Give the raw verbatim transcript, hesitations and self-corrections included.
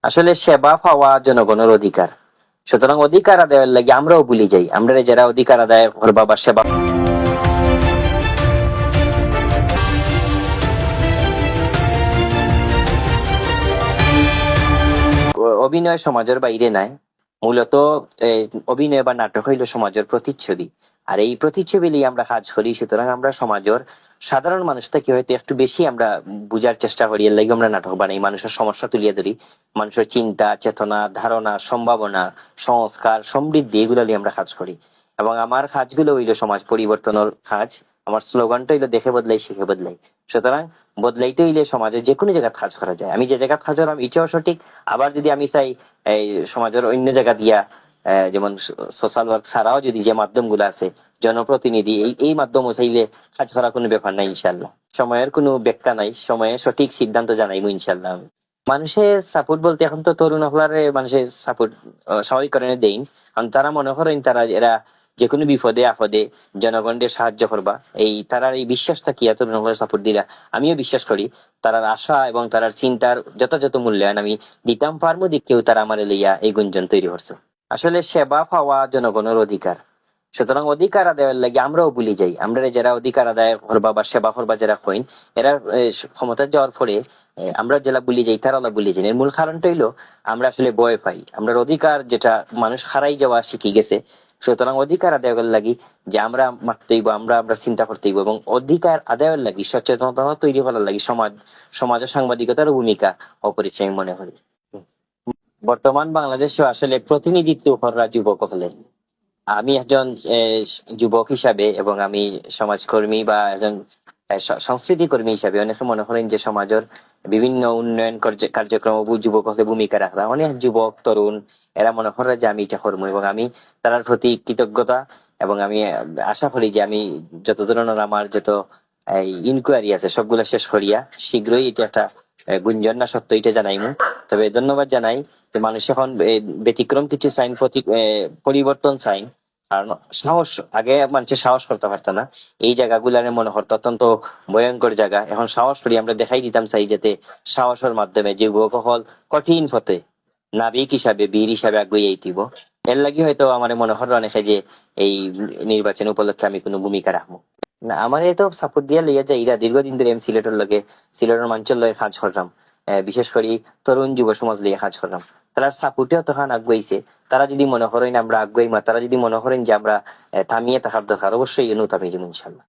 আসলে সেবা পাওয়া জনগণর অধিকার। সুতরাং অধিকার আদায়র লাগি আমরাও ভুলি যাই। আমরারে যারা অধিকার আদায় করবা বা সেবা অ-, অভিনয় সমাজর বাইরে নাই। মূলত, এ, অভিনয় বা নাটক হইল সমাজর প্রতিচ্ছবি। আর এই প্রতিচ্ছবি লইয়া আমরা কাজ করি, সুতরাং আমরা সমাজর সাধারণ মানুষ থাকি হয়তো একটু বেশি আমরা বুঝার চেষ্টা করি, এর লাগি আমরা নাটক বানাই, মানুষর সমস্যা তুলিয়া ধরি, মানুষর চিন্তা, চেতনা, ধারণা, সম্ভাবনা, সংস্কার, সমৃদ্ধি, এগুলা লইয়া আমরা কাজ করি। এবং আমার কাজগুলো হইল সমাজ পরিবর্তনর কাজ। আমার স্লোগানটা হইল "দেখে বদলাই, শিখে বদলাই।" সুতরাং বদলাইতে হইলে সমাজে যে কোনো জায়গাত কাজ করা যায়। আমি যে জায়গাত কাজ করলাম, এটাও সঠিক। আবার যদি আমি চাই এই সমাজর অন্য জায়গা দিয়া, আহ, যেমন সো-, সোশ্যাল ওয়ার্ক ছাড়াও যদি যে মাধ্যমগুলো আছে, জনপ্রতিনিধি, এই, এই মাধ্যমও চাইলে কাজ করা কোনো ব্যাপার নাই ইনশাল্লাহ। সময়ের কোনো ব্যাখ্যা নাই, সময়ে সঠিক সিদ্ধান্ত জানাইমু ইনশাল্লাহ আমি। মানুষে সাপোর্ট বলতে এখন তো তরুণ অকলারে মানুষে সাপোর্ট, আহ, স্বাভাবিক কারণে দেইন, কারণ তারা মনে করেন তারা এরা যে কোনো বিপদে আপদে জনগণকে সাহায্য করবা, এই তারার এই বিশ্বাস থাকিয়া তরুণ অকলারে সাপোর্ট দিরা। আমিও বিশ্বাস করি তারার আশা এবং তারার চিন্তার যথাযথ মূল্যায়ন আমি দিতাম পারমু, দিকেও তারা আমারে লইয়া এই গুঞ্জন তৈরি করছে। আসলে সেবা পাওয়া জনগণর অধিকার। সুতরাং অধিকার আদায়র লাগি আমরাও ভুলি যাই। আমরারে যারা অধিকার আদায় করবা বা সেবা করবা যারা কইন, এরা, এ, স-, ক্ষমতাত যাওয়ার পরে, এ, আমরা যেলা ভুলি যাই, তারা ওলা ভুলি যাই। এর মূল কারণটা হইলো আমরা আসলে ভয় পাই। আমরার অধিকার যেটা মানুষ হারাই যাওয়া শিখি গেছে। সুতরাং অধিকার আদায়র লাগি যে আমরা মাততে হইব, আমরা, আমরা চিন্তা করতে হইব এবং অধিকার আদায়র লাগি সচেতনতা তৈরি করার লাগি সমাজ, সমাজে সাংবাদিকতারও ভূমিকা অপরিসীম মনে করি। বর্তমান বাংলাদেশে আসলে প্রতিনিধিত্ব করা যুবক অকলে। আমি একজন, এ, যুবক হিসাবে এবং আমি সমাজকর্মী বা একজন, এ, স-, সংস্কৃতি কর্মী হিসাবে অনেকে মনে করেন যে সমাজের বিভিন্ন উন্নয়ন কার্য-, কার্যক্রম যুবক অকলে ভূমিকা রাখরা। অনেক যুবক তরুণ এরা মনে করে যে আমি এটা করবো এবং আমি তারার প্রতি কৃতজ্ঞতা এবং আমি, আহ, আশা করি যে আমি যত ধরনের আমার যত এই ইনকোয়ারি আছে সবগুলা শেষ করিয়া শীঘ্রই এটা একটা, এ, গুঞ্জন না সত্য এটা জানাইমু। তবে ধন্যবাদ জানাই যে মানুষ এখন, এ, ব্যতিক্রম কিছু চাইন, প্রতি-, এ, পরিবর্তন চাইন। কারণ সাহস, আগে মানুষে সাহস করতে পারতো না, এই জায়গাগুলারে মনে করতো অত্যন্ত ভয়ঙ্কর জায়গা। এখন সাহস করি আমরা দেখাই দিতাম চাই যাতে সাহসের মাধ্যমে যুবক অকল কঠিন পথে নাবিক হিসাবে, বীর হিসাবে আগুয়াই আইতিব। এর লাগি হয়তো আমারে মনে কররা অনেকে যে এই নির্বাচন উপলক্ষে আমি কোনো ভূমিকা রাখবো না। আমারে তো সাপোর্ট দিয়া লইয়া যাইরা, দীর্ঘদিন ধরে আমি সিলেটের লগে, সিলেটের মানুষের লগে কাজ করলাম। আহ, বিশেষ করি তরুণ যুব সমাজ লইয়া কাজ করলাম। তারার সাপোর্টে অতখান আগুয়াইছে। তারা যদি মনে করেন আমরা আগুয়াইমা, তারা যদি মনে করেন যে আমরা, আহ, থামিয়ে থাকার দরকার, অবশ্যই এনু থামিয়ে যাবো ইনশাল্লাহ।